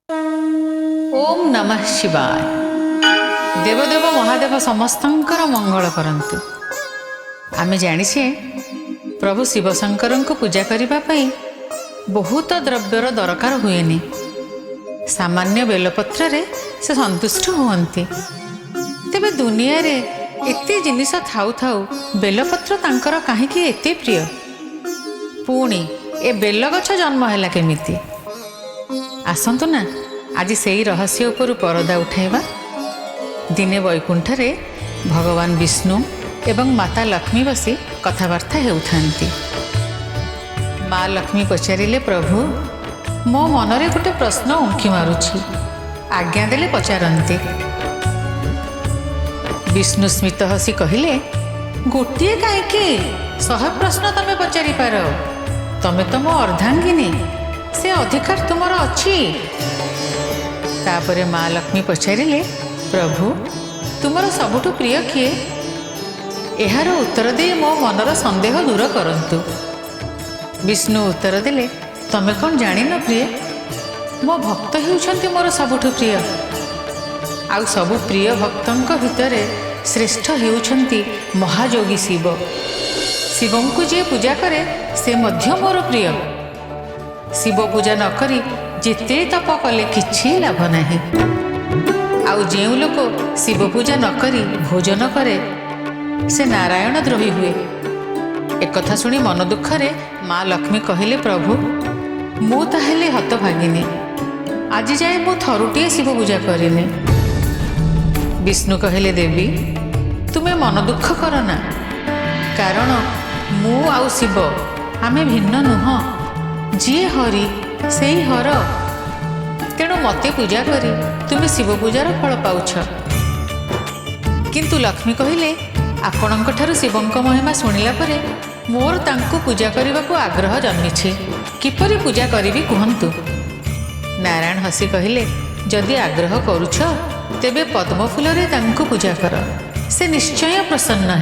ଓମ୍ ନମଃ ଶିବାୟ। ଦେବଦେବ ମହାଦେବ ସମସ୍ତଙ୍କର ମଙ୍ଗଳ କରନ୍ତୁ। ଆମେ ଜାଣିଛେ, ପ୍ରଭୁ ଶିବଶଙ୍କରଙ୍କୁ ପୂଜା କରିବା ପାଇଁ ବହୁତ ଦ୍ରବ୍ୟର ଦରକାର ହୁଏନି। ସାମାନ୍ୟ ବେଲପତ୍ରରେ ସେ ସନ୍ତୁଷ୍ଟ ହୁଅନ୍ତି। ତେବେ ଦୁନିଆରେ ଏତେ ଜିନିଷ ଥାଉ ଥାଉ ବେଲପତ୍ର ତାଙ୍କର କାହିଁକି ଏତେ ପ୍ରିୟ? ପୁଣି ଏ ବେଲଗଛ ଜନ୍ମ ହେଲା କେମିତି? ଆସନ୍ତୁ ନା, ଆଜି ସେଇ ରହସ୍ୟ ଉପରୁ ପରଦା ଉଠାଇବା। ଦିନେ ବୈକୁଣ୍ଠରେ ଭଗବାନ ବିଷ୍ଣୁ ଏବଂ ମାତା ଲକ୍ଷ୍ମୀ ବସି କଥାବାର୍ତ୍ତା ହେଉଥାନ୍ତି। ମା ଲକ୍ଷ୍ମୀ ପଚାରିଲେ, ପ୍ରଭୁ, ମୋ ମନରେ ଗୋଟେ ପ୍ରଶ୍ନ ଉଙ୍କି ମାରୁଛି, ଆଜ୍ଞା ଦେଲେ ପଚାରନ୍ତି। ବିଷ୍ଣୁ ସ୍ମିତ ହସି କହିଲେ, ଗୋଟିଏ କାହିଁକି, 100 ପ୍ରଶ୍ନ ତମେ ପଚାରିପାର। ତମେ ତ ମୋ ଅର୍ଦ୍ଧାଙ୍ଗିନୀ, ସେ ଅଧିକାର ତୁମର ଅଛି। ତାପରେ ମା ଲକ୍ଷ୍ମୀ ପଚାରିଲେ, ପ୍ରଭୁ, ତୁମର ସବୁଠୁ ପ୍ରିୟ କିଏ? ଏହାର ଉତ୍ତର ଦେଇ ମୋ ମନର ସନ୍ଦେହ ଦୂର କରନ୍ତୁ। ବିଷ୍ଣୁ ଉତ୍ତର ଦେଲେ, ତମେ କ'ଣ ଜାଣିନ ପ୍ରିୟ, ମୋ ଭକ୍ତ ହେଉଛନ୍ତି ମୋର ସବୁଠୁ ପ୍ରିୟ। ଆଉ ସବୁ ପ୍ରିୟ ଭକ୍ତଙ୍କ ଭିତରେ ଶ୍ରେଷ୍ଠ ହେଉଛନ୍ତି ମହାଯୋଗୀ ଶିବ। ଶିବଙ୍କୁ ଯିଏ ପୂଜା କରେ, ସେ ମଧ୍ୟ ମୋର ପ୍ରିୟ। ଶିବ ପୂଜା ନ କରି ଯେତେ ତପ କଲେ କିଛି ଲାଭ ନାହିଁ। ଆଉ ଯେଉଁ ଲୋକ ଶିବ ପୂଜା ନ କରି ଭୋଜନ କରେ, ସେ ନାରାୟଣ ଦ୍ରୋହୀ ହୁଏ। ଏକଥା ଶୁଣି ମନ ଦୁଃଖରେ ମା ଲକ୍ଷ୍ମୀ କହିଲେ, ପ୍ରଭୁ, ମୁଁ ତାହେଲେ ହତଭାଗିନୀ। ଆଜି ଯାଏ ମୁଁ ଥରୁଟିଏ ଶିବ ପୂଜା କରିନି। ବିଷ୍ଣୁ କହିଲେ, ଦେବୀ, ତୁମେ ମନ ଦୁଃଖ କର ନା, କାରଣ ମୁଁ ଆଉ ଶିବ ଆମେ ଭିନ୍ନ ନୁହଁ। ଯିଏ ହରି, ସେଇ ହର। ତେଣୁ ମୋତେ ପୂଜା କରି ତୁମେ ଶିବ ପୂଜାର ଫଳ ପାଉଛ। କିନ୍ତୁ ଲକ୍ଷ୍ମୀ କହିଲେ, ଆପଣଙ୍କଠାରୁ ଶିବଙ୍କ ମହିମା ଶୁଣିଲା ପରେ ମୋର ତାଙ୍କୁ ପୂଜା କରିବାକୁ ଆଗ୍ରହ ଜନ୍ମିଛି। କିପରି ପୂଜା କରିବି କୁହନ୍ତୁ। ନାରାୟଣ ହସି କହିଲେ, ଯଦି ଆଗ୍ରହ କରୁଛ, ତେବେ ପଦ୍ମ ଫୁଲରେ ତାଙ୍କୁ ପୂଜା କର, ସେ ନିଶ୍ଚୟ ପ୍ରସନ୍ନ ହେବେ।